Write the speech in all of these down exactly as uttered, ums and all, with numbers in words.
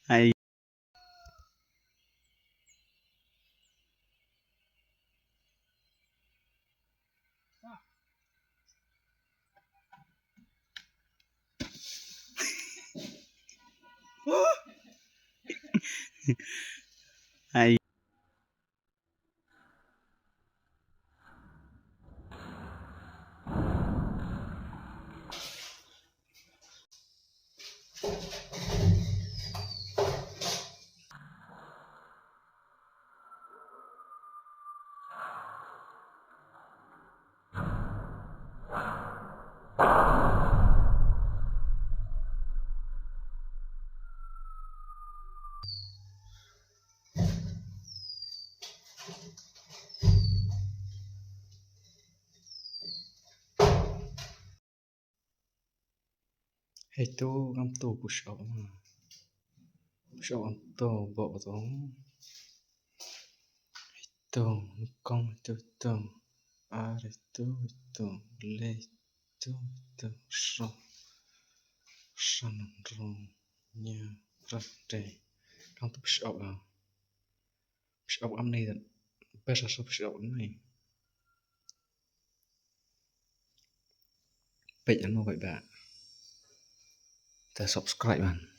Ai. Ai. Hei to, ngam to push up ma. Push up ngam to, bok to. Hei to, kong to to. Ar to to. Le to to. Sro. San ro. Nya. Ra te. Ngam to push up ah. Push up am nei dan. Best sa push up am nei. Peit ano peit ba. Te subscribe man.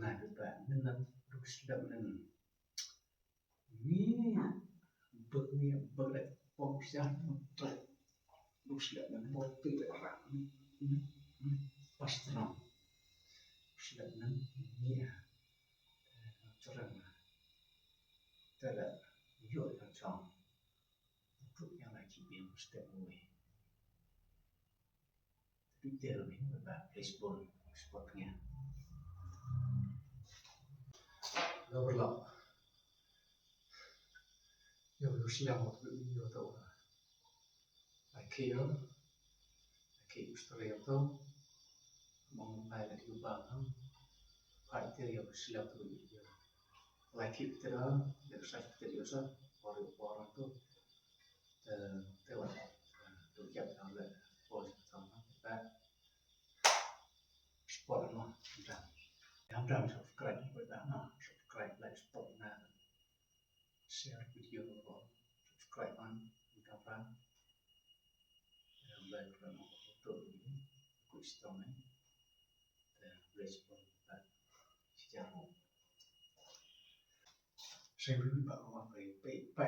Ba nen na duk slap nen. Ni bek ni bek dah pom siang nen trai. Duk slap nen bok tu dah rak ni. Pas terang. Slap nen ni ah. Terang. Tela yo yang chong. Put yang lagi biang step away. Twitter ni ba Facebook spot nya. Lo berlo. Yo lo siang waktu ni yo tau. Ai kio. Ai kio Australia tau. Mong lai la yu ba ha. Pai te yo siang tu yo. Lai kio te da. Yo sa te yo sa. Por yo por tu. Te te wa. Tu ya ta le. Por sa ta. Support no. Dam. Dam dam subscribe ko da na. Subscribe, like, support na. Share video ko. Subscribe man. Dam dam. Dam like ko no. Ko stone. Dam like support. Share. Share ba ko ma pe pe pe.